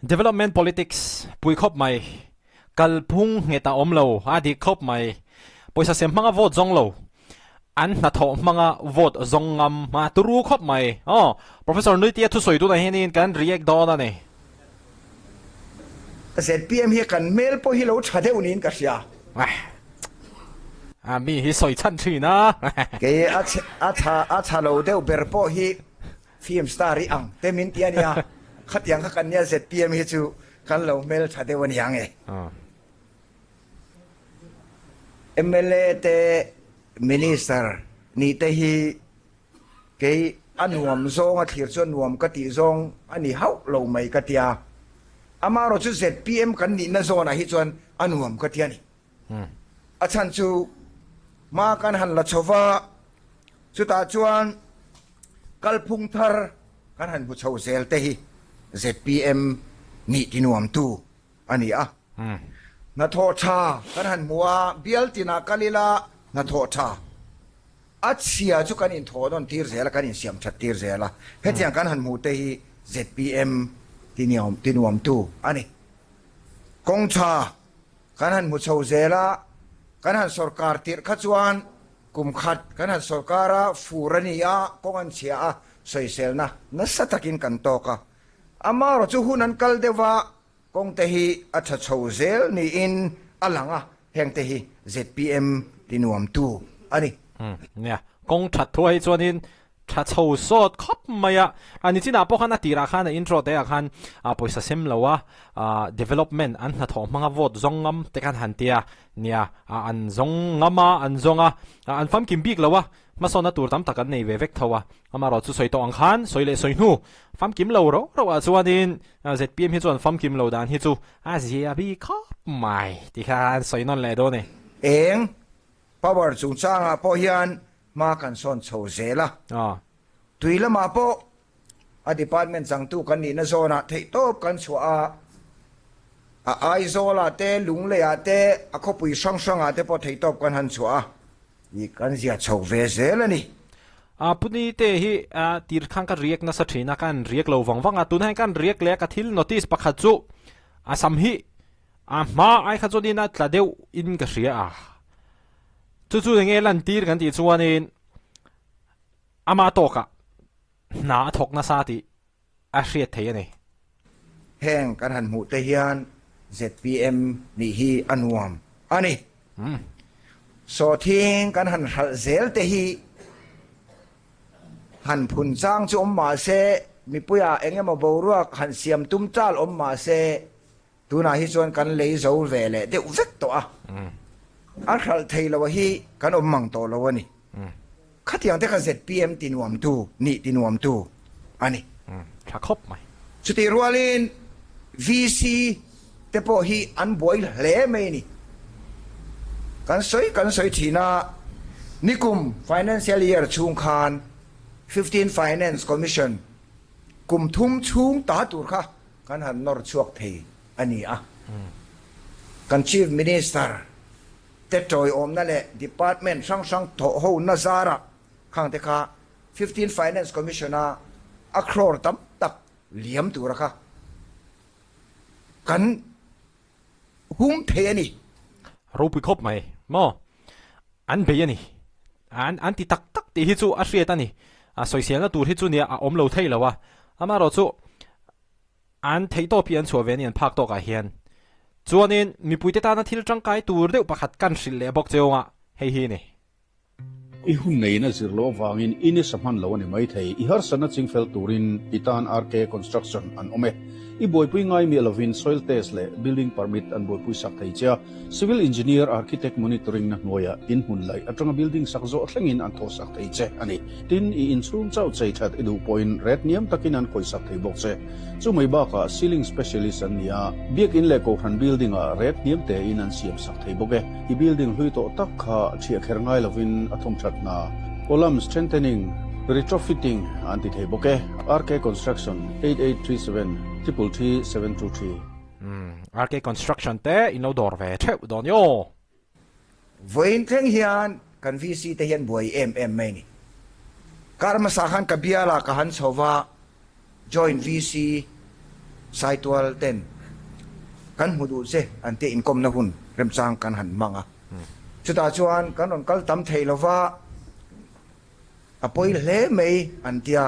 Development politics pui khawp mai. Kalphung nghet a awm lo, a dik khawp mai. Pawisa sem hmanga vote zawng lo, an hnathawh hmanga vote zawng ngam a turu khawp mai. Aw, Professor Nuitia thusawi tunah hianin kan react dawn a ni. ZPM hi kan hmel pawh hi lo tha deuh niin ka hria. A mi hi sawi chhan thin a. Kei a a a tha lo deuh ber pawh hi film star i ang te min ti a nia. Khatiang kha kan nia ZPM hi chu kan lo hmel tha deuh a niang e. Mla te Minister nih te hi Kei a nuam zawng a thlir chuan nuam ka tih zawng a ni hauh lo mai ka tia. Amaherawhchu zpm kan nihna zawnah hi chuan a nuam ka ti a ni. A chhan chu hma kan han la chho va, chutah chuan kalphung thar kan han hmu chho zel te hi zpm nih ti nuamtu a ni a. Hnathawh tha kan han hmu a, bial tinah kal ila hnathawh tha a chhia chu kan inthawh nawn tir zel a, kan insiam that tir zel a. Hetiang kan han hmuh te hi zpm ti nuamtu a ni. Kawng tha kan han hmu chho zel a, kan han sawrkar tirh kha chuan kum khat kan han sawrkar a, fur a ni a, kawng an chhia a, sawiselna nasa takin kan tawk a. Amaherawhchu hun an kal deuh a, Kawngte hi a tha chho zel niin a lang a, hengte hi zpm ti nuamtu a ni. Umm nia, kawng that thuah hi chuanin tha chho sawt khawp mai a, a nichinah pawh khan a tirah khan a intro te ah khan pawisa sem lo a, development an hnathawh hmanga vote zawng ngam te khan han tia, nia an zawng ngam a, an zawng a, an famkim bik lo a, Hmasawnna tur tam tak an nei ve vek tho a, amaherawh chu sawi tawh ang khan sawi leh sawi hnu famkim lo rauh rauh ah chuanin zpm hi chuan famkim lo dan hi chu a zia bik khawp mai ti khan sawi nawn leh dawn e. Eng power chungchangah pawh hian hma kan sawn chho zel a, tui lamah pawh a department changtu kan nihna zawnah theihtawp kan chhuah a, a Aizawlah te, Lungleiah te, a khawpui hrang hrangah te pawh theihtawp kan han chhuah a, ih kan zia chho ve zel a ni. A Puni te hi tir khan ka riak nasa thin a, ka han riak lo vang vang a, tunah hian ka han riak leh a, ka thil notice pakhat chu a sam hi a hma ai kha chuanin a tla deuh in ka hria a, chu chu enge lantir kan tih chuanin ama tawkah Hna a thawk nasa tih a hriat thei a ni. Heng kan han hmuh te hian zpm nih hi a nuam a ni. Sawthing kan han hralh zel te hi han phun chang chu awm mah se, mipuiah eng emaw boruak han siam tum tal awm mah se, Tunah hi chuan kan lei zo ve leh deuh vek tawh a, a hralh thei lo a hi kan awm mang tawh lo a ni. Khatiang te kha zpm ti nuamtu, nih ti nuamtu a ni. Tha khawp mai. Chutih rualin VC te pawh hi an buai hle mai a ni. Kan sawi kan sawi thin a, nikum financial year chhung khan Fifteen Finance Commission kum thum chhung ta tur kha Kan han nawr chhuak thei a ni a. Kan Chief Minister te tawiawmna leh Department hrang hrang thawh ho na zarah khang te kha Fifteen Finance Commission a a crore tam tak liam tura kha kan hum thei a ni. Ropui khawp mai maw? An bei a ni. An an ti tak tak tih hi chu a hriat a ni. A sawiselna tur hi chu nia a awm lo thei lo a. Amaherawh chu an theihtawp hi an chhuah ve a ni an phak tawkah hian. Chuanin mipuite tana thil tangkai tur deuh pakhat kan hrilh leh bawk cheu anga hei hi a ni. I hun neiin a zir loh avangin i nisa hman lo a ni maithei. I harsatna chingfel turin i tan RK Construction an awm e. I buaipui ngai miah lovin soil test leh building permit an buaipui sak thei che a. Civil engineer, architect monitoring na hnuaiah in hmun laih atanga building sak zawh thlengin an thawh sak thei che a ni. Tin, i inchhung chauh chei that i duh pawhin ret hniam takin an khawih sak thei bawk che. Chu mai bakah ceiling specialist an ni a, biakin leh kohhran building ah ret hniam tein an siam sak thei bawk e. I building hlui tawh tak kha thiah kher ngai lovin a thawm that hna. Column strengthening, retrofitting an ti thei bawk e. RK Construction, 8837 333 723. Umm RK Construction te in lo dawr ve theuh dawn i aw. Vawiin thleng hian kan VC te hian buai em em mai ni. Kar hmasa khan ka bialah ka han chho va, Joint VC Saitual ten kan hmu duh che an tia inkawmna hun remchang kan han hmang a. Chutah chuan kan rawn kal tam thei lova a pawi hle mai an tia.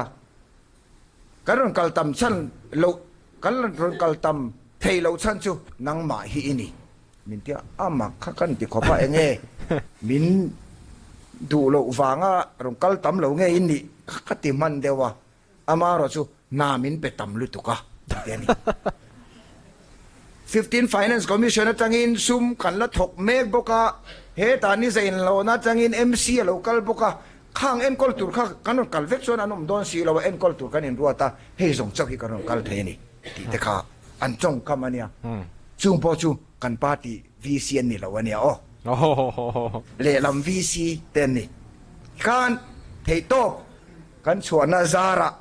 Kan rawn kal tam chhan loh, kan rawn kal tam thei loh chhan chu nangmah hi i ni. Min tia a mak kha kan ti khawp a, enge min duh loh vanga rawn kal tam lo nge i nih kha ka ti hman deuh a, amaherawh chu hna min pe tam lutuk a ti a ni. Fifteen Finance Commission atangin sum kan la thawk mek bawk a, hetah ni zainlawhna atangin MC a lo kal bawk a, khang enkawl tur kha kan rawn kal vek chuan an awm dawn si lo a, enkawl tur kan inruat a, hei zawng chauh hi kan rawn kal thei a ni tih te kha an tawngkam a nia. Chung pawh chu kan party VC an ni lo a nia aw. Lehlam VC te an ni. Khan theihtawp kan chhuahna zarah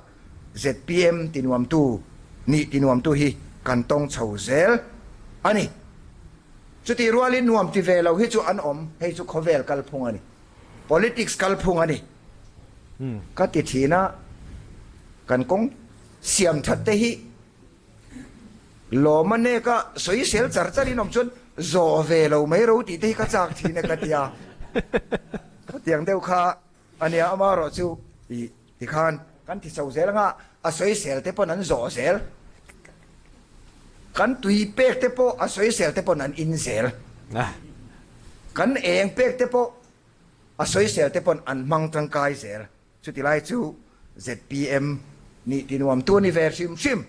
zpm tinuamtu nih tinuamtu hi kan tawng chho zel a ni. Chutih rualin nuam ti ve lo hi chu an awm, hei chu khawvel kalphung a ni, politics kalphung a ni. Ka ti thin a, kan kawng siam that te hi lawm a nek a, sawisel char char in awm chuan zawh ve lo mai ro tih te hi ka chak thin e ka ti a, khatiang deuh kha A nia, amaherawh chu i tikhan kan ti chho zel anga a sawisel te pawn an zawh zel. Kan tui pek te pawh a sawisel te pawn an in zel. Kan eng pek te pawh a sawisel te pawn an hmang tangkai zel. Chuti lai chu zpm nih ti nuam tu a ni ve hrim hrim.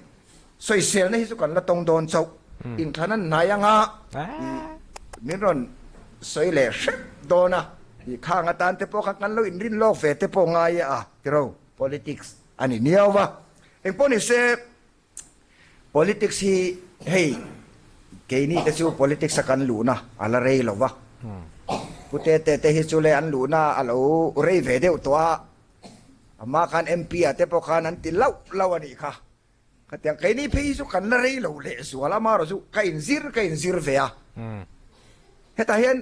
Sawiselna hi chu kan la tawng dawn chauh. Inthlan an hnai anga i min rawn sawi leh hrep dawn a, i khang atan te pawh kha kan lo inrin lawk ve te pawh ngai e a tiro. Politics a ni miau va. Engpawh ni se politics hi hei keini te chu politics a kan luhna a la rei lo va. Pu Tete te hi chu le an luhna a lo rei ve deuh tawh a, amah khan MP ah te pawh khan an ti lauh lauh a nih kha. Khatiang keini phei hi chu kan la rei lo leh zual a, amaherawh chu ka inzir ka inzir ve a. Hetah hian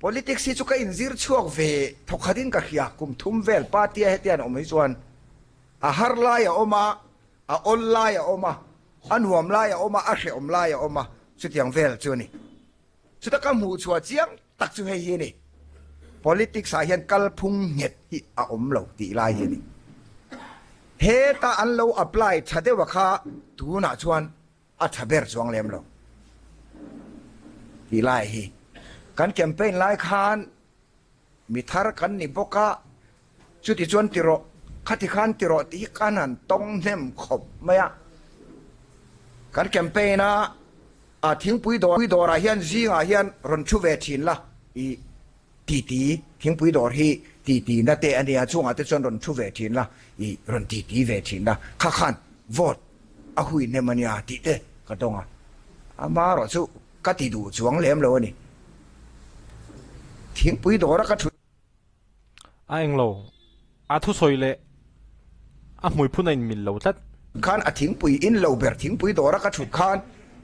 politics hi chu ka inzir chhuak ve thawkhatin ka hria, kum thum vel party a hetiang awm hi chuan a har lai a awm a, a awl lai a awm a, a nuam lai a awm a, a hrehawm lai a awm a, chutiang vel chu a ni. Chuta ka hmuh chhuah chiang tak chu hei hi a ni, Politics ah hian kalphung nghet hi a awm lo tih lai hi a ni. Heta an lo apply tha deuh a kha tunah chuan a tha ber chuang lem lo tih lai hi. Kan campaign lai khan mi thar kan ni bawk a, chuti chuan ti rawh, khati khan ti rawh tih hi kan han tawng hnem khawp mai a. Kan campaign a, a thingpui dawr dawrah hian zingah hian rawn thu ve thin la i titi, thingpui dawr hi titi na te a nia, chungah te chuan rawn thu ve thin la i rawn titi ve thin la, kha khan vote a hui hnem a nia tih te ka tawng a, amaherawh chu Ka ti duh chuang lem lo a ni. Thingpui dawra ka thut. A englo, a thusawi leh a hmuiphun a inmil lo tlat. Khan a thingpui in lo ber thingpui dawra ka thut khan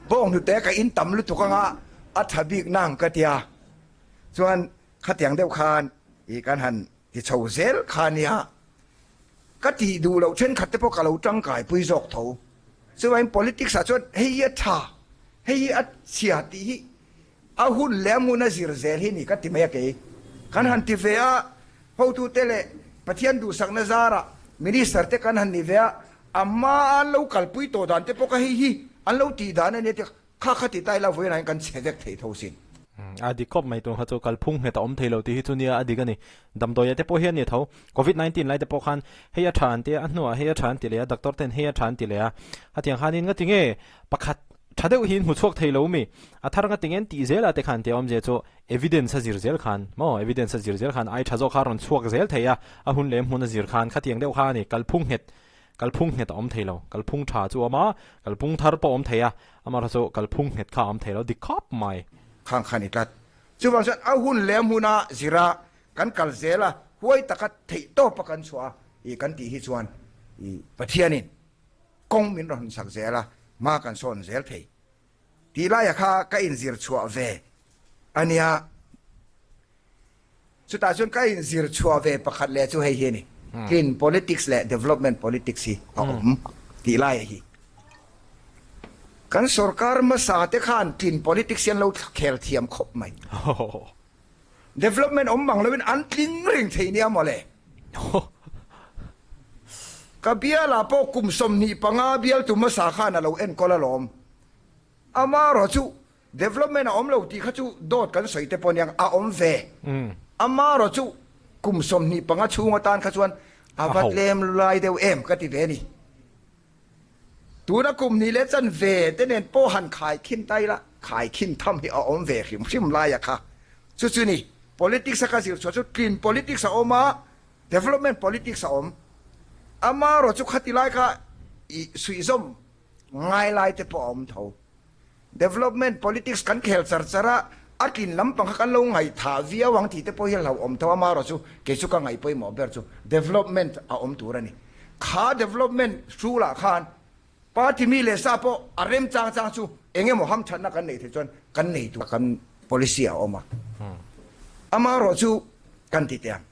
bawnghnute ka in tam lutuk anga a tha bik nang ka tia. Chuan khatiang deuh khan i kan han ti chho zel kha nia. Ka tih duh loh thenkhat te pawh ka lo tangkai pui zawk tho. Chuvangin politics ah chuan hei hi a tha, hei hi a chhia tih hi a hun leh a hmun a zir zel hi ni ka ti mai a kei. Kan han ti ve a, hotute leh Pathian duhsakna zarah Minister te kan han ni ve a, a hma an lo kalpui tawh dan te pawh kha hei hi an lo tih dan a nia tih Kha kha ti ta ila vawiin ah hian kan chhe vek thei tho sin. A dik khawp mai tun kha chu kalphung nghet a awm thei lo tih hi chu nia a dik a ni. Damdawi ah te pawh hian ni tho. Covid 19 lai te pawh khan hei a tha an ti a, a hnuah hei a tha an ti leh a, doctor ten hei a tha an ti leh a. Hetiang khanin nga ti nge pakhat tha deuh hi in hmu chhuak thei lo mi? A thar nga ti nge an tih zel a te khan tia awmzia chu evidence a zir zel khan maw evidence a zir zel khan ai tha zawk kha a rawn chhuak zel thei a, a hun leh hmun a zir khan khatiang deuh kha a ni kalphung nghet Kalphung nghet a awm thei lo. Kalphung tha chu a awm a, kalphung thar pawh a awm thei a, amaherawhchu chu kalphung nghet kha a awm thei lo dik khawp mai. Khang kha ni tlat. Chuvang chuan a hun leh a hmuna zira kan kal zel a, huai taka theih tawpa kan chhuah a, ih kan tih hi chuan ih Pathianin kawng min rawn sak zel a, hma kan sawn zel thei. Tih laia kha ka inzir chhuah ve a nia. Chutah chuan ka inzir chhuah ve pakhat leh chu hei hi a ni, Clean politics leh development politics hi a awm tih laia hi. Kan sorkar hmasa te khan tlin politics hi an lo khel thiam khawp mai. Development awm mang loin an tling reng thei nia mawle. Ka bialah pawh kum 25 bialtu hmasa khan a lo enkawl alawm. Amaherawhchu development a awm lo tih kha chu dawt kan sawi te pawh aniang a awm ve. Amaherawhchu kum 25 chhung atan kha chuan a va tlem lai deuh em ka ti ve a ni. Tuna kum hnih leh chan ve te nen pawh han khaikhin ta ila, khaikhin tham hi a awm ve hrim hrim laia kha. Chu chu ni, politics a ka zir chhuah chu tlin politics a awm a, development politics a awm. Amaherawh chu khati lai kha i suihzawm ngai lai te pawh a awm tho. Development politics kan khel char char a, a tlin lampang kha kan lo ngaihthah viau ang tih te pawh hi a hlauhawm tho. Amaherawh chu kei chu ka ngaih pawimawh ber chu development a awm tur a ni. Kha development hrulah khan party mi leh sa pawh a rem chang chang chu eng emaw hamthatna kan neih theih chuan kan nei tur kan policy a awm a. Amaherawh chu kan ti teh ang.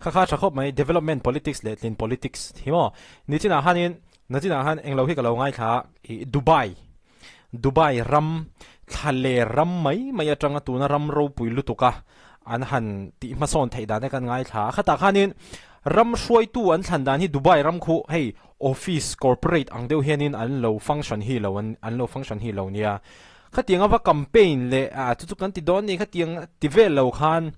Kha kha tha khawp mai, development politics leh tlin politics hi maw? Nichinah khanin, nachinah khan englo hi ka lo ngaithla a, ih Dubai, Dubai ram thla leh ram mai mai atanga tuna ram ropui lutuk a an han tih hmasawn theih dan te kan ngaithla a, khatah khanin ram hruaitu an thlan dan hi Dubai ram khu hei office corporate ang deuh hianin an lo function hi lo an an lo function hi lo nia, khatiang ava campaign leh ah chu chu kan ti dawn ni khatiang ti vel lo khan.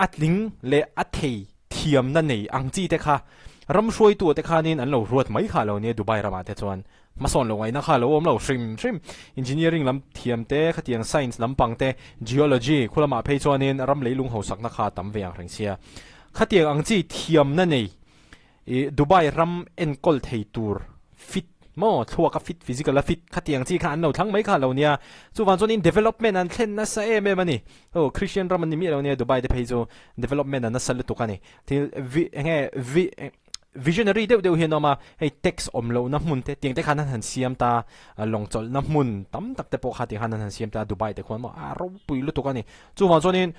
A tling leh a thei thiamna nei ang chi te kha ram hruaitu te khanin an lo ruat mai kha lo nia Dubai ramah te chuan hmasawn lo ngaihna kha lo awm lo hrim hrim. Engineering lam thiam te khatiang science lampang te geology khu lamah phei chuanin ram leilung hausakna kha a tam ve ang reng sia. Khatiang ang chi thiamna nei I Dubai ram enkawl thei tur fit maw thluak a fit physical a fit khatiang chi kha an lo thlang mai kha lo nia chuvang chuan in development an thlen nasa em em a ni aw Christian ram an ni miah lo nia Dubai te phei chu development an nasa lutuk a ni thil vi enge vi visionary deuh deuh hi an awm a hei tax awm lohna hmun te tiang te khan an han siam ta lawng chawlhna hmun tam tak te pawh kha tiang khan an han siam ta Dubai te khuan maw a ropui lutuk a ni. Chuvang chuanin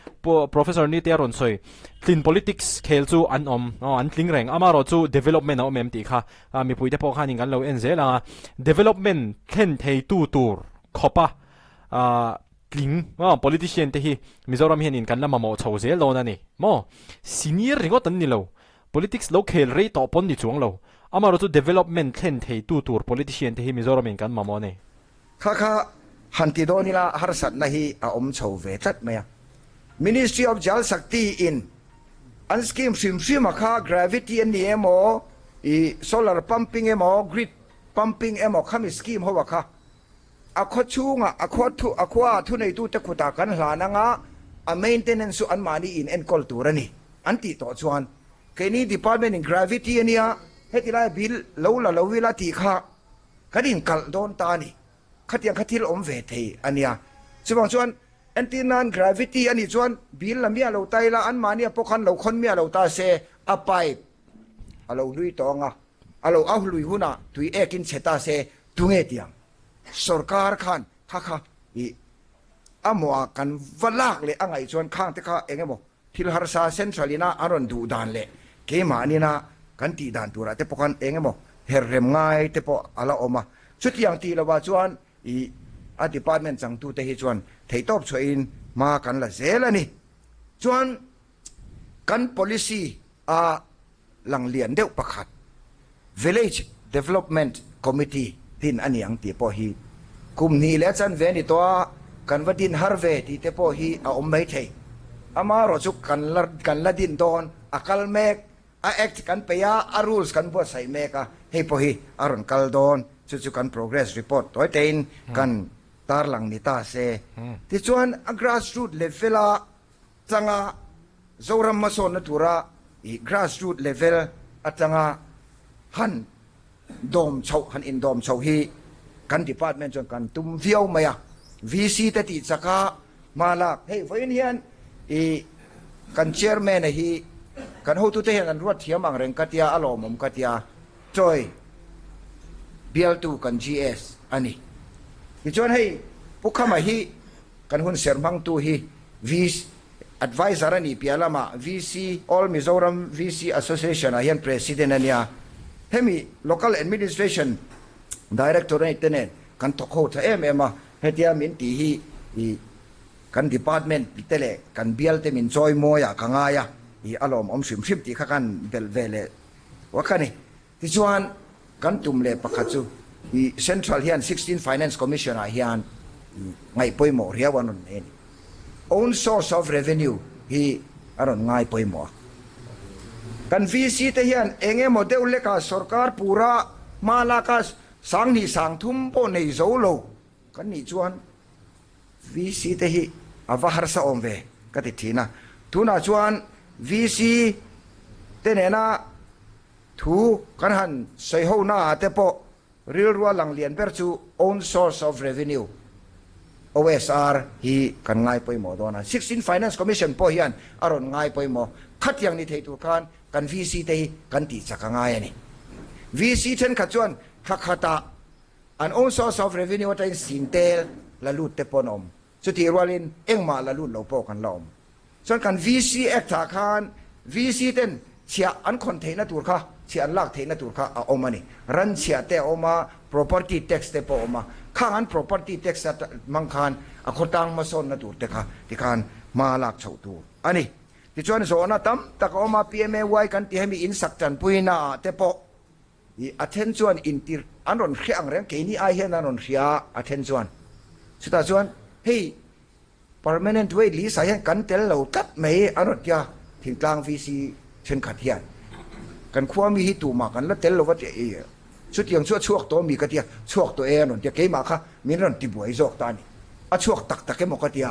Professor Nite a rawn sawi, tlin politics khel chu an awm, aw an tling reng, amaherawh chu development a awm em tih kha mipuite pawh khanin kan lo en zel ang a, development thlen theitu tur khawpa tling politician te hi Mizoram hianin kan la mamawh chho zel dawn a ni maw? Senior ringawt an ni lo, politics lo khel rei tawh pawn ni chuang lo, amaherawh chu development thlen theitu tur politician te hi Mizoramin kan mamawh a ni. Kha kha han ti dawn ila harsatna hi a awm chho ve tlat mai a. Ministry of Jal Shakti in an scheme hrim hrim a kha gravity an ni emaw i solar pumping emaw grid pumping emaw khami scheme ho a kha a khaw chhunga a khua thu a khua thuneitute kutah kan hlan anga a maintenance chu anmahni in enkawl tur a ni an tih tawh chuan keini department in gravity a nia heti lai bill lo la lo ila tih kha Kan inkalh dawn ta a ni. Khatiang kha thil awm ve thei a nia. Chuvang chuan entir nan gravity a nih chuan bill la miah lo ta ila, anmahnia pawh khan lo khawn miah lo ta se, a pipe a lo hlui tawh ang a, a lo au hlui hunah tui ekin chhe ta se, tunge tiang? Sorkar khan kha kha i a mawhah kan va lak leh a ngaih chuan khangte kha eng emaw Thil harsa central ina an rawn duh dan leh keimahnin a kan tih dan turah te pawh khan eng emaw her rem ngai te pawh a la awm a. Chutiang tih lovah chuan ih a department changtute hi chuan theihtawp chhuahin hma kan la zel a ni. Chuan kan policy a lang lian deuh pakhat Village Development Committee din a ni ang tih pawh hi kum hnih leh a chanve a ni tawh a, kan va din har ve tih te pawh hi a awm mai thei. Amaherawh chu kan la kan la din dawn, a kal mek, a act kan peih a, a rules kan buatsaih mek a, hei pawh hi a rawn kal dawn, chu chu kan progress report tawi tein kan tarlang ni ta se. Tichuan a grassroot level-a Changa Zoram hmasawnna tura i grassroot level atanga han dawm chhoh, han indawm chhoh hi kan department chuan kan tum viau mai a. VC te tih chaka hma lak hei vawiin hian i kan chairman-a hi kan hotute hian an ruat thiam ang reng ka tia, a lawmawm ka tia, chawi bialtu kan GS a ni. Tichuan hei Pu Khama hi Kan hun ser hmangtu hi VC Adviser a nih piah lamah VC All Mizoram VC Association ah hian President a nia. Hemi Local Administration Directorate te nen kan thawk ho tha em em a, hetia min tih hi i kan department te leh kan bial te min chawi mawi ah ka ngai a, i a lawmawm hrim hrim tih kha kan belh ve leh vak a ni. Tichuan kan tum leh pakhat chu i Central hian 16 Finance Commission ah hian i ngaih pawimawh riau an rawn nei a ni. Own source of revenue hi a rawn ngai pawimawh a. Kan VC te hian eng emaw deuh lekah sorkar pura hma laka sanghnih sangthum pawh nei zo lo kan nih chuan VC te hi a va harsa awm ve ka ti thin a. Tunah chuan VC te nena thu kan han sawi ho naah te pawh Rilrua lang lian ber chu Own Source of Revenue, OSR, hi kan ngai pawimawh dawn a. 16 Finance Commission pawh hian a rawn ngai pawimawh. Khatiang ni thei tur khan kan VC te hi kan tih chak a ngai a ni. VC thenkhat chuan thla khatah an Own Source of Revenue atangin sin tel la lut te pawh an awm. Chutih rualin engmah la lut lo pawh kan la awm. Chuan kan VC Act ah khan VC ten chhiah an khawn theihna tur kha, chhiah an lak theihna tur kha a awm a ni. Ran chhiah te a awm a, property tax te pawh a awm a. Khang an property tax a hmang khan a khawtlang hmasawnna tur te kha tikhan hma lak chhoh tur a ni. Tichuan zawhna tam tak a awm a, PMAY kan tih hemi in sak tanpuina ah te pawh i a then chuan intir an rawn hria ang reng, keini ai hian an rawn hria a then chuan. Chutah chuan hei Permanent wait list ah hian kan tel lo tlat mai an rawn tia, thingtlang VC thenkhat hian kan khua mi hi tumah kan la tel lo va tih i chutiang chu a chhuak tawh mi ka tia, chhuak tawh e an rawn tia, keimah kha min rawn ti buai zawk ta a ni, a chhuak tak tak emaw ka tia.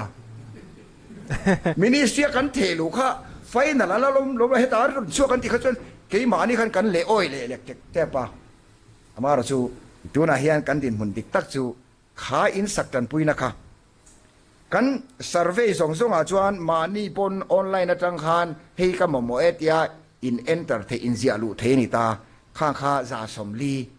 Ministry a kan theh luh kha final a la lawm lawm a, hetah an rawn chhuak an tih kha chuan keimahni khan kan leh awi leh lek tep a, amaherawhchu chu tunah hian kan dinhmun dik tak chu Kha in sak tanpuina kha kan survey zawng zawngah chuan mahni pawn online atang khan hei ka mamawh e tia in enter theih inziah luh thei a ni ta, khang kha 140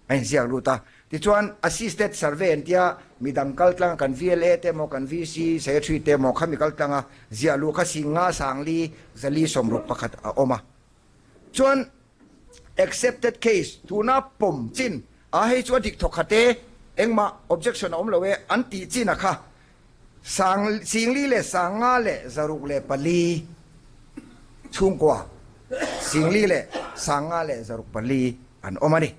a inziak lut a. Tichuan assisted survey an tia midang kal tlang kan VLA te emaw kan VC secretary te emaw khami kal tlanga ziah luh kha 500 40 461 a awm a. Chuan accepted case tuna pawm chin a hei chu a dik thawk khat e, engmah objection a awm lo e an tih chin a kha sang 40 leh 504 chhungkua 40 leh 504 an awm a ni.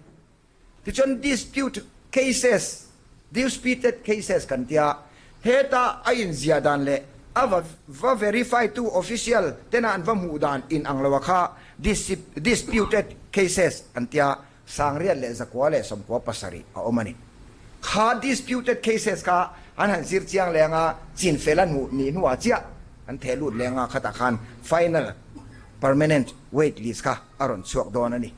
Tichuan dispute cases, disputed cases kan tia, heta a inziah dan leh a va va verify tu official tena an va hmuh dan in ang lo a kha disputed cases an tia, 697 a awm a ni. Kha disputed cases kha an han zir chiang leng a, chin fel an hmuh nih hnuah chiah an theh lut leng a, khatah khan final permanent wait list kha a rawn chhuak dawn a ni.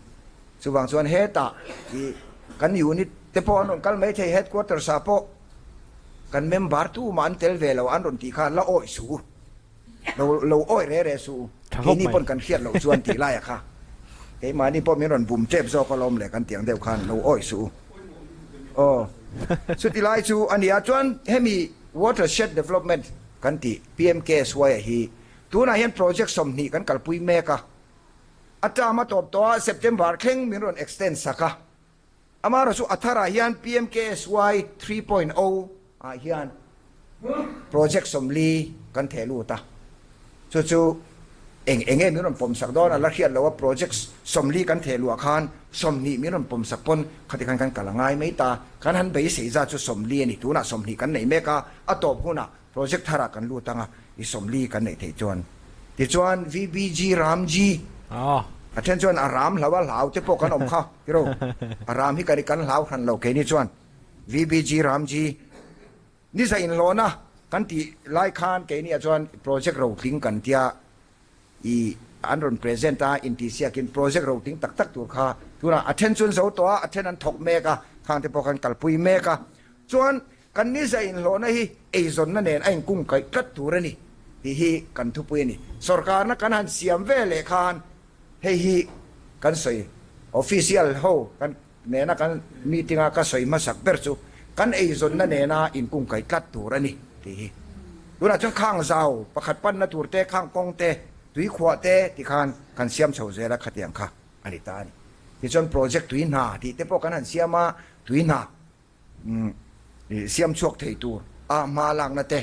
Chuvang chuan hetah i kan unit te pawh an rawn kal mai thei, headquarters ah pawh kan member tumah an tel ve lo an rawn tih kha la awih suh u, lo lo awih re re suh u, keini pawn kan hriat loh chuan tih laia kha keimahni pawh min rawn bum tep zawk alawm le kan tiang deuh khan lo awih suh u. Aw chuti lai chu a nia chuan hemi watershed development kan tih PMKSY ah hi tunah hian project 20 kan kalpui mek a. A term a tawp tawh a, September thleng min rawn extend sak a. Amaherawh chu a tharah hian PMKSY 3.0 ah hian project 40 kan theh lut a. Chu chu eng eng nge min rawn pawm sak dawn a la hriat loh a, project 40 kan theh luah khan 20 min rawn pawm sak pawn khati khan kan kal a ngai mai ta. Kan han beisei zat chu 40 a ni, tunah 20 kan nei mek a, a tawp hunah Project tharah kan lut anga i 40 kan neih theih chuan. Tichuan VBG Ramji a then chuan a ram hlau a hlau te pawh kan awm kha tiro. A ram hi kan kan hlau hran lo keini chuan VBG Ramji ni za inhlawhna kan tih lai khan keini ah chuan project rotling kan tia i an rawn present a intihsiakin project rotling tak tak tur kha tunah a then chuan zo tawh a a then an thawk mek a khang te pawh kan kalpui mek a chuan Kan ni zai inhlawhna hi eizawnna nen a inkungkaih tlat tur a ni tih hi kan thupui a ni. Sorkarna kan han siam ve leh khan hei hi kan sawi official ho kan nena kan meeting a ka sawi hmasak ber chu kan eizawnna nena inkungkaih tlat tur a ni tih hi. Tunah chuan khang zau pakhat panna tur te, khang kawng te, tuikhuah te ti khan kan siam chho zel a khatiang kha a ni ta a ni. Tichuan project tui hna tih te pawh kan han siam a, tui hna siam chhuak thei tur a hma lakna te,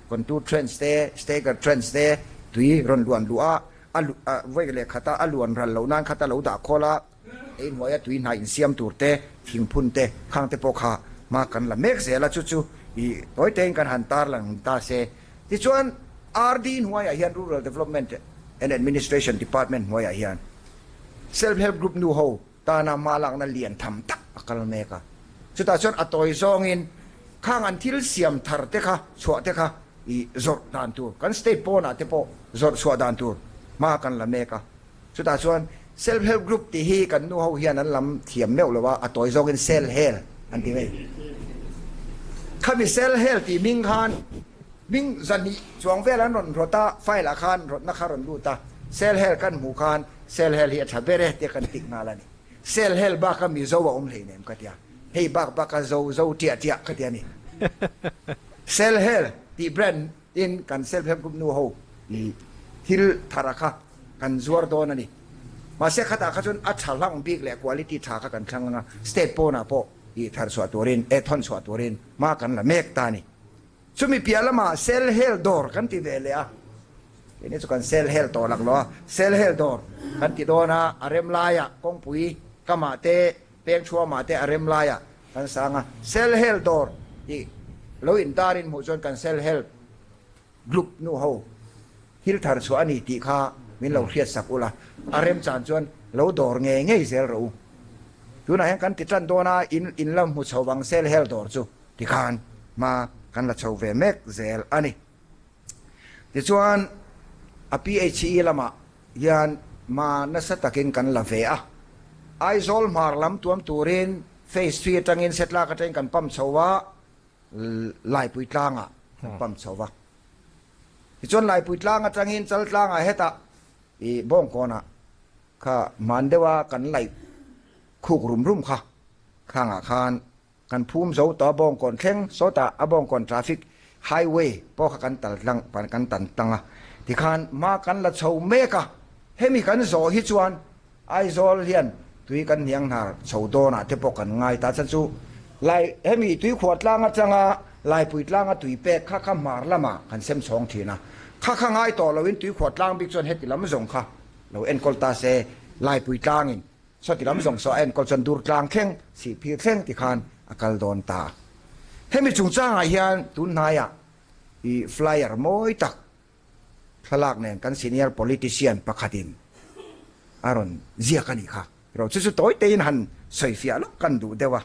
contour trench te, stagger trench te, tui rawn luan luh a, a vawi leh khata a luan ral loh nan khata lo dah khawl a, ei hnuaia tui hna insiam tur te, thingphun te, khang te pawh kha hma kan la mek zel a, chu chu i tawi tein kan han tarlang ta se. Tichuan RD hnuaiah hian Rural Development and Administration Department hnuaiah hian Self Help Group nu ho tana hma lakna lian tham tak a kal mek a. Chutah chuan a tawi zawngin khang an thil siam thar te kha chhuah te kha i zawrh dan tur, kan state pawnah te pawh zawrh chhuah dan tur hma kan la mek a. Chutah chuan Self Help Group tih hi kan nu ho hian an lam thiam meuh lo a, a tawi zawngin Sel Hel an ti mai. Khami Sel Hel tih hming khan hming zahnih chuang vel an rawn rawt a, file ah khan rawtna kha rawn lut a, Sel Hel kan hmuh khan Sel Hel hi a tha ber e tia kan tik nghal a ni. Sel Hel baka Mizo a awm hleinem ka tia, hei bak baka Zo Zo ṭiah ṭiah ka ti a ni. Sel Hel tih brand in kan Self Help Group nu ho i thil thara kha kan zuar dawn a ni. Mahse khatah kha chuan a tha hlang bik leh quality tha kha kan thlang anga state pawnah pawh i thar chhuah turin eh thawn chhuah turin hma kan la mek ta a ni. Chumi piah lamah sel hel dawr kan ti ve leh a, keini chu kan sel hel tawh lak lo a, sel hel dawr kan ti dawn a, a rem laiah kawngpui kamah te peng thuamah te a rem laiah kan sang a, sel hel dawr tih lo intarin hmuh chuan kan sel hel group nu ho thil thar chhuah a ni tih kha min lo hriat sak ula, a remchan chuan lo dawr ngei ngei zel rawh u. Tunah hian kan ti tan dawn a, in in la hmu chho vang sel hel dawr chu tikhan hma kan la chho ve mek zel a ni. Tichuan a PHE lamah hian hma nasa takin kan la ve a, Aizawl hmar lam tuam turin Phase ii atangin Setlak atangin kan pump chho a, Laipui tlangah kan pump chho va. Tichuan Laipui tlang atangin Chal tlangah hetah i Bawngkawnah kha hman deuha kan laih khuk rum rum kha khangah khan kan phum zo tawh a Bawngkawn thleng sawtah a Bawngkawn traffic highway pawh kha kan tal tlang kan tan tlang a. Tikhan hma kan la chho mek a, hemi kan zawh hi chuan Aizawl hian tui kan hniang hnar chho dawnah te pawh kan ngai ta chan chu Lai hemi tuikhuah tlang atanga Laipui tlanga tui pek kha kha hmar lamah kan sem chhawng thin a, kha kha ngai tawh loin tuikhuah tlang bik chuan heti lam zawng kha lo enkawl ta se Laipui tlangin sawti lam zawng saw a enkawl chuan dur tlang thleng sihphir thleng ti khan a kal dawn ta. Hemi chungchangah hian tun hnaiah i flyer mawi tak Thlalak nen kan senior politician pakhatin a rawn ziak a nih kha. Ro chu chu tawi tein han sawifiah lawk kan duh deuh a.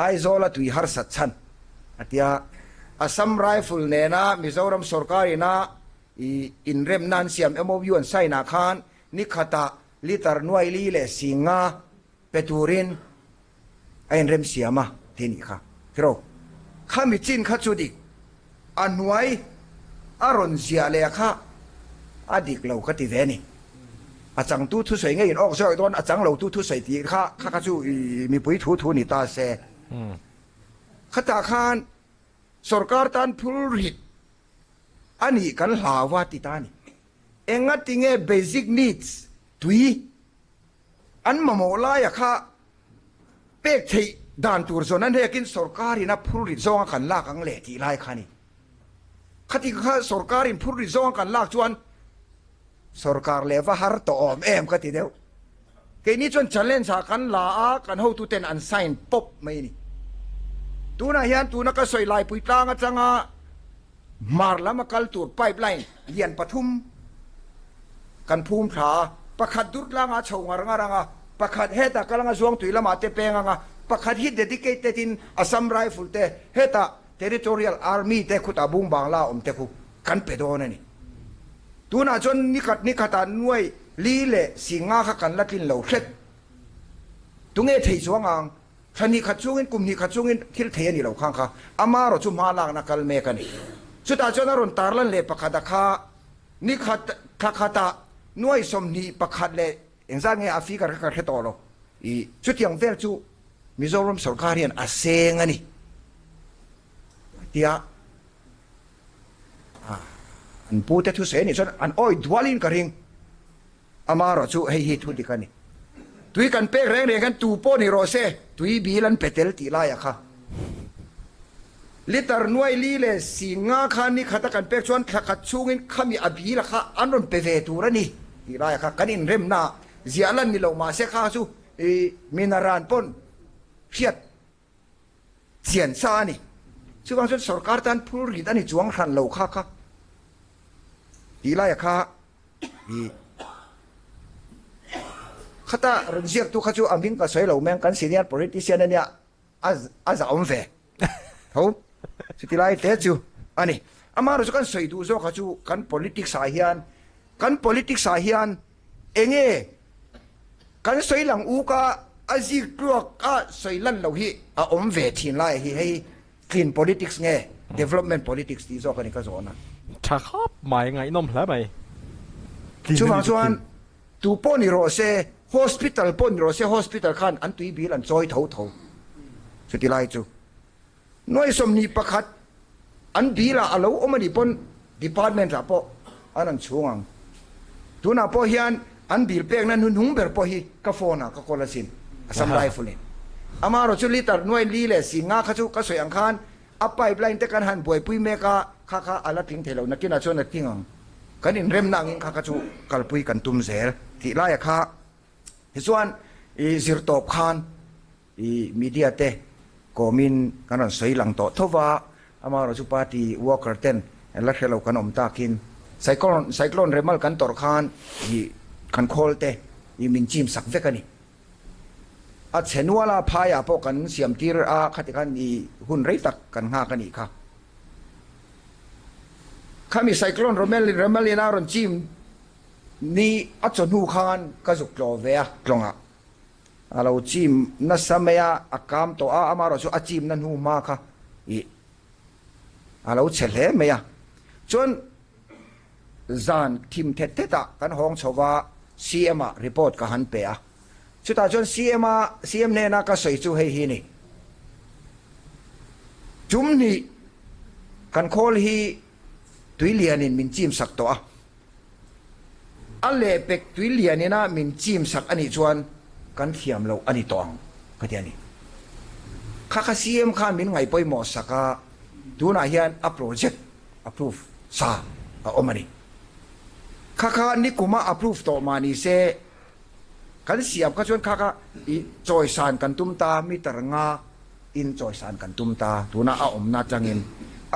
Aizawl a tui harsat chhan a tia. Assam Rifle nena Mizoram sorkarina i inremna an siam MOU an sign ah khan ni khatah litre nuai li leh singa pe turin a inrem siam a ti nih kha. Tiraw? Khami chin kha chu dik a hnuai a rawn ziah leh kha a dik lo ka ti ve a ni. A changtu thusawi ngei in awk zawih dawn a chang lotu thusawi tih kha kha kha chu mipui thu thu ni ta se. Khatah khan sorkar tan phul rit a nih kan hlau a ti ta a ni. Engatinge basic needs tui An mamawh laia kha pek theih dan tur zawn an hrekin sorkarin a phur rit zawnga kan lak ang le tih lai kha a ni. Khati kha sorkarin phur rit zawnga kan lak chuan sorkar leh va har tawh awm em ka ti deuh. Keini chuan challenge ah kan la a, kan hotuten an sign pawp mai a ni. Tunah hian tuna ka sawi Laipui tlang atanga Hmar lam a kal tur pipeline lian pathum kan phum thla a, pakhat dur tlangah a chho ngar ngar ang a, pakhat hetah kal anga Zuangtui lamah te peng ang a, pakhat hi dedicated in Assam Rifle te hetah Territorial Army te khutah bung bangla awm te khu kan pe dawn a ni. Tunah chuan nikhat nikhatah nuai li leh singa kha kan la tlin lo hret. Tunge thei chuang ang? Thla hnih khat chungin, kum hnih khat chungin thil thei a ni lo khang kha. Ama erawh chu hma lakna kal mek a ni. Chutah chuan a rawn tarlan leh pakhat a kha ni khat, thla khatah nuai 21 leh engzat nge a figure kha ka hre tawh lo. I chutiang vel chu Mizoram sorkar hian a seng a ni a ti a. An pute thusawi a nih chuan an awi dualin ka ring. Ama erawh chu hei hi thu dik a ni. Tui kan pek reng reng khan tu pawh ni rawh se, tui bil an pe tel tih laiah kha litre nuai li leh sing nga kha ni khata kan pek chuan thla khat chhungin khami a bila kha an rawn pe ve tur a ni tih laiah kha kan inremna ziah lan ni lo mahse kha chu minaran pawn hriat chian sa a ni. Chuvang chuan sorkar tan phur rit a ni chuang hran lo kha kha tih laiah kha I khata rawn ziaktu kha chu a hming ka sawi lo mai ang, kan senior politician a nia, a zahawm ve tho. Chuti lai te chu a ni. Amaherawhchu kan sawi duh zawk kha chu kan politics ah hian, kan politics ah hian enge kan sawi lang uk a, a zik tluak a sawi lan loh hi a awm ve thin lai hi hei Clean politics nge development politics tih zawk a ni ka zawhna. Tha khawp mai, ngaihnawm hle mai. Chuvang chuan tu pawh ni rawh se, hospital pawh ni rawh se, hospital khan an tui bil an chawi tho tho. Chuti lai chu nuai 21 an bil ah a lo awm a nih pawn department ah pawh an an chhung ang. Tunah pawh hian an bil pekna hnuhnung ber pawh hi ka phone ah ka call asin, Assam Rifle in. Amaherawh chu litre nuai li leh si nga kha chu ka sawi ang khan a pipeline te kan han buaipui mek a, kha kha a la tling thei lo, nakinah chuan a tling ang. Kan inremna angin kha kha chu kalpui kan tum zel tih laia kha tichuan i zirtawp khan I media te kawmin kan rawn sawi lang tawh tho va, amaherawh chu party worker ten la hre lo kan awm takin cyclone cyclone remal kan tawrh khan i kan khawl te i min chim sak vek a ni. A chhe nual a, phaiah pawh kan siam tir a, khati khan i hun rei tak kan nghak a nih kha. Khami cyclone romel remal in a rawn chim ni a chawhnu khan ka zuk tlawh ve a tlawngah. A lo chim nasa mai a, a kam tawh a, amaherawh chu a chimna hnu hma kha ih a lo chhe hle mai a. Chuan zan thim thet thet ah kan hawng chho va, CM ah report ka han pe a. Chutah chuan CM a, CM hnena ka sawi chu hei hi ni. Tum hnih kan khawl hi tui lianin min chim sak tawh a. A lehpek tui lian ina min chim sak a nih chuan kan thiam loh a ni tawh ang ka ti a ni. Kha kha CM khan min ngaihpawimawh sak a, tunah hian a project approve sa a awm a ni. Kha kha nikuma approve tawh mah ni se, kan siam kha chuan kha kha i chawisan kan tum ta, meter nga in chawisan kan tum ta, tuna a awmna atangin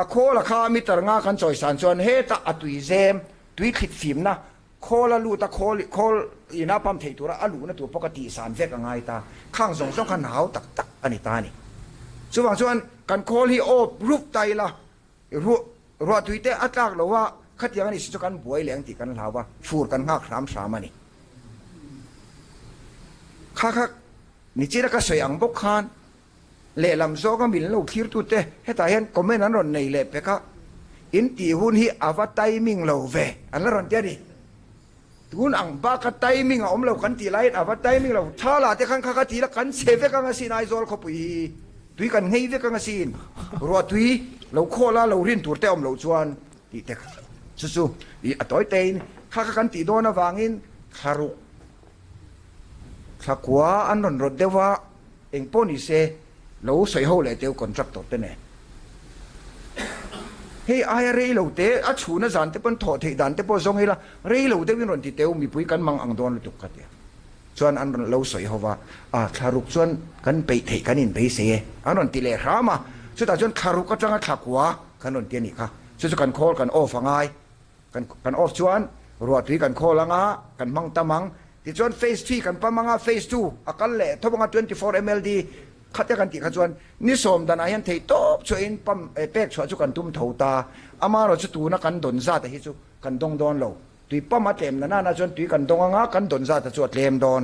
a khawl a kha meter nga kan chawisan chuan hetah a tui zem, tui thlit fimna khawl a lut a, khawl khawl ina pump theih tura a luhna tur pawh ka tihsan vek a ngai ta, khang zawng zawng kha nau tak tak a ni ta a ni. Chuvang chuan kan khawl hi awp rup ta ila, ruah ruahtui te a tlak lo a, khatiang a ni si chu kan buai leh ang tih kan hlau a, fur kan nghak hram hram a ni. Kha kha Nichina ka sawi ang bawk khan lehlam zawnga min lo thlirtute hetah hian comment an rawn nei leh pek a, in tih hun hi a va timing lo ve an la rawn ti a ni. Tun ang baka timing a awm lo kan tih laiin a va timing lo, thala te khan kha kha ti la kan chhe vek ang asin Aizawl khawpui hi tui kan nghei vek ang asin, ruah tui lo khawl a lo rin tur te awm loh chuan tih te kha chu chu i a tawi tein kha kha kan tih dawn avangin thlaruk Thlakua an rawn rawt deuh a, eng pawh ni se lo sawi ho leh teu contractor te nen. Hei aia rei lo te, a chhuna zan te pawn thawh theih dan te pawh zawng ila rei lo deuhin rawn ti teu mipui kan mang ang dawn lutuk ka tia. Chuan an rawn lo sawi ho va, a thlaruk chuan kan peih theih kan inbeisei e an rawn ti leh hram a, chutah chuan thlaruk atanga thlakua kan rawn ti a nih kha, chu chu kan khawl kan off a ngai. Kan off chuan ruahtui kan khawl ang a, kan hmang tam ang. Tichuan phase three kan pam ang a, phase two a kal leh thawp ang a, 24 MLD khatia kan tih kha chuan ni sawm danah hian theih tawp chhuahin pump pek chhuah chu kan tum tho ta. Amaherawh chu tuna kan dawn zat a hi chu kan dawng dawn lo. Tui pump a tlem na nana chuan tui kan dawng ang a, kan dawn zat a chu a tlem dawn.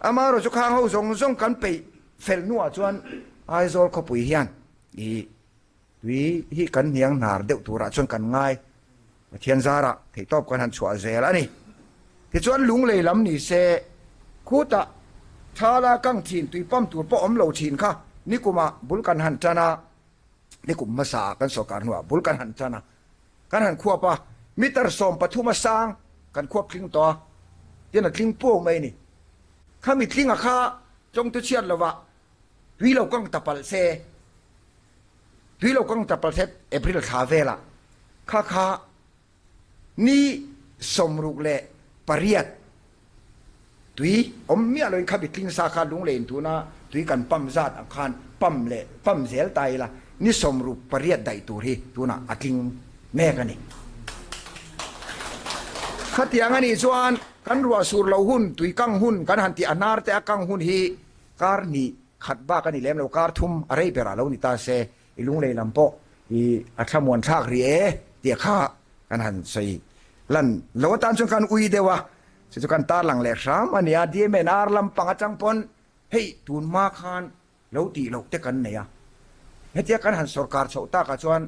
Amaherawh chu khang ho zawng zawng kan peih fel hnuah chuan Aizawl khawpui hian i Tui hi kan hniang hnar deuh turah chuan kan ngai. Pathian zarah theihtawp kan han chhuah zel a ni. Tichuan lunglei lam ni se, khutah thala kang thin tui pump tur pawh awm lo thin kha nikumah bul kan han tan a, nikum hmasaah kan sawrkar hnuah bul kan han tan a, kan han khuap a, meter 13 a sang kan khuap tling tawh a, tin a tling puau mai a ni. Khami tlinga kha tawngtu chhiat lovah tui lo kang ta palh se, tui lo kang ta palh se April thla velah kha kha ni 68 tui awm miah loin khami tling sa kha lungleiin tuna tui kan pump zat ang khan pump leh pump zel ta ila ni 68 daih tur hi tunah a tling mek a ni. Khatiang a nih chuan kan ruah sur lo hun, tui kang hun kan han tih a hnar te a kang hun hi kar hnih khat bak a ni lem lo, kar thum a rei berah lo ni ta se i lunglei lam pawh i a thlamuan thlak rih e tih kha kan han sawi lan lo atan chuan kan ui deuh a, chu chu kan tarlang leh hram a ni a, DMNR lampang atang pawn hei tun hma khan lo tih loh te kan nei a, hetia kan han sawrkar chhoh takah chuan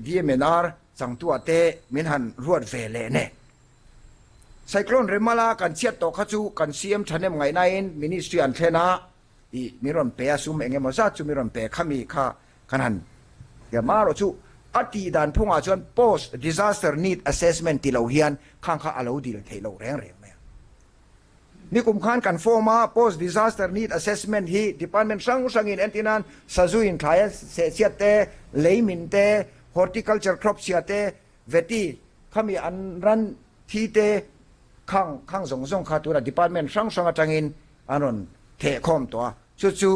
DMNR changtuah te min han ruat ve leh ne. Cyclone Remala kan chhiat tawh kha chu kan CM thahnem ngaihnain Ministry an thlen a, ih min rawn pe a, sum eng emaw zat chu min rawn pe khami kha kan han tia marawh chu a tih dan phungah chuan post disaster need assessment ti lo hian khang kha a lo dil theih loh reng reng mai a. Nikum khan kan form a post disaster need assessment hi department hrang hrangin entir nan sazu inthlai a sehchhiat te, leimin te, horticulture crop chhia te, veti khami an ran thi te khang khang zawng zawng kha tunah department hrang hrang atangin an rawn theh khawm tawh a, chu chu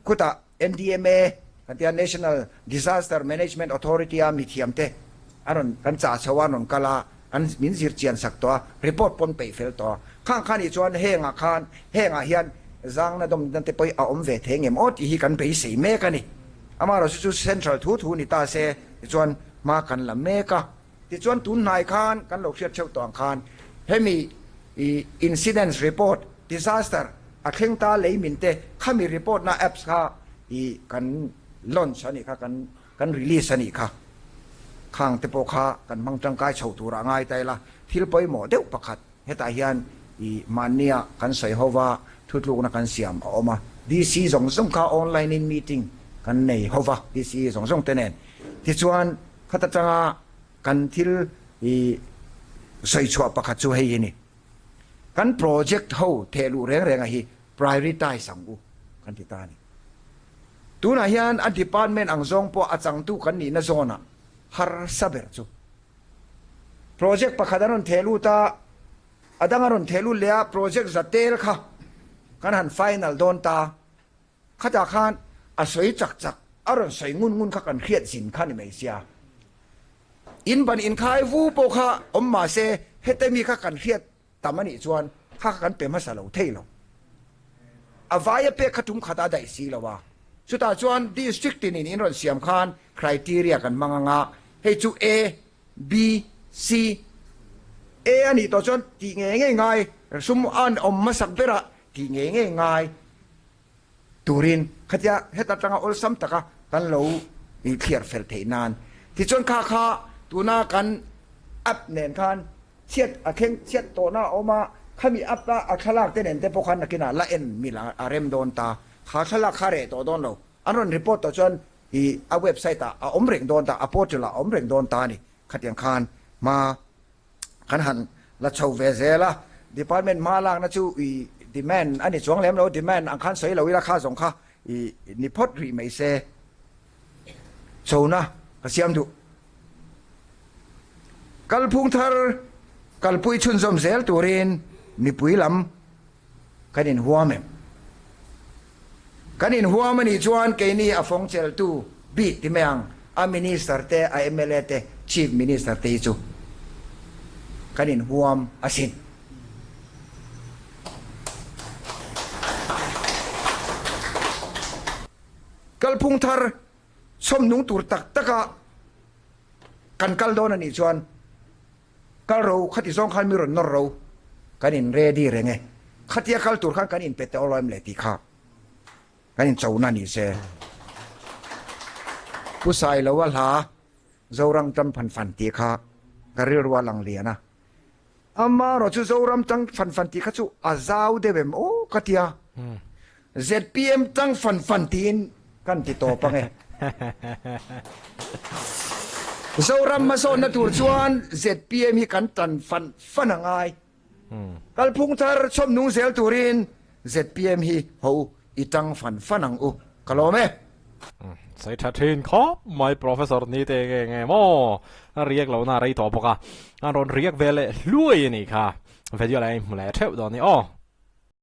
khutah NDMA kan tia National Disaster Management Authority a mithiam te an rawn kan chah chho a an rawn kal a, an min zir chian sak tawh a, report pawn peih fel tawh a. Khang kha nih chuan hengah khan hengah hian zangna dawmna te pawh hi a awm ve thei ngem aw tih hi kan beisei mek a ni. Amaherawhchu chu Central thu thu ni ta se tichuan hma kan la mek a. Tichuan tun hnai khan kan lo hriat theuh tawh ang khan hemi incidents report disaster a thleng ta lei min te khami report na apps kha i kan launch a nih kha kan kan release a nih kha khang te pawh kha kan hmang tangkai chho tur ah ngai ta ila thil pawimawh deuh pakhat hetah hian i mahnia kan sawi ho va thutlukna kan siam a awm a DC zawng zawng kha online in meeting kan nei ho va DC zawng zawng te nen tichuan Khat atanga kan thil i sawi chhuah pakhat chu hei hi ni. Kan project ho theh luh reng renga hi prioritize ang u kan ti ta a ni. Tunah hian a department ang zawng pawh a changtu kan nihna zawnah harsa ber chu project pakhat an rawn theh lut a, a dang a rawn theh lut leh a, project za tel kha kan han final dawn ta. Khatah khan a sawi chak chak, a rawn sawi ngun ngun kha kan hriat zin kha ni mai sia. In ban inkhai vu pawh kha awm mah se hete mi kha kan hriat tam a nih chuan kha kha kan pe hmasa lo thei lo. A vaia pek kha tum khat a daih si lo a. Chutah chuan district tinin in rawn siam khan criteria kan hmang anga hei chu A, B, C, A a nih tawh chuan tih ngei ngei ngai, sum an awm hmasak berah tih ngei ngei ngai. Turin khatia heta tanga awlsam taka kan lo thliar fel theih nan. Tichuan kha kha tuna kan app nen khan chhiat a thleng chhiat tawhna a awm a, khami app a a thlalak te nen te pawh khan nakinah la en mil a rem dawn ta. Kha thlalak kha reh tawh dawn lo. An rawn report tawh chuan i a website ah a awm reng dawn ta, a portal ah a awm reng dawn ta a ni. Khatiang khan hma Kan han la chho ve zel a, department hma lakna chu i demand a ni chuang lem lo, demand ang khan sawi lo ila kha zawng kha i ni phawt rih mai se. Chhona ka siam duh. Kalphung thar kalpui chhunzawm zel turin mipui lam kan inhuam em? Kan inhuam a nih chuan keini a fawng cheltu bik ti mai ang, a Minister te, a mla te, Chief Minister te hi chu kan inhuam asin. Kalphung thar chhawmnung tur tak taka kan kal dawn a nih chuan Kal ro, khati zawng khan mi rawn nawr ro, kan in ready reng e. Khatia kal tur khan kan in pe tawh lo em le tih kha kan in chona ni se. Pu Sailoa hla Zoram tang fan fan tih kha ka rilru a lang lian a. Amarawh chu Zoram tang fan fan tih kha chu a zau deuh em aw ka tia. ZPM tang fan fan tiin kan ti tawp ang e. Zoram hmasawnna tur chuan ZPM hi kan tan fan fan a ngai. Kalphung thar chhawm nung zel turin ZPM hi ho i tang fan fan ang u. Ka lawm e. Sawi tha thin khawp mai Professor ni te nge nge maw a riak lohna a rei tawh bawk a, a rawn riak ve leh hluai a nih kha. Video lai hmu leh theuh dawn ni aw.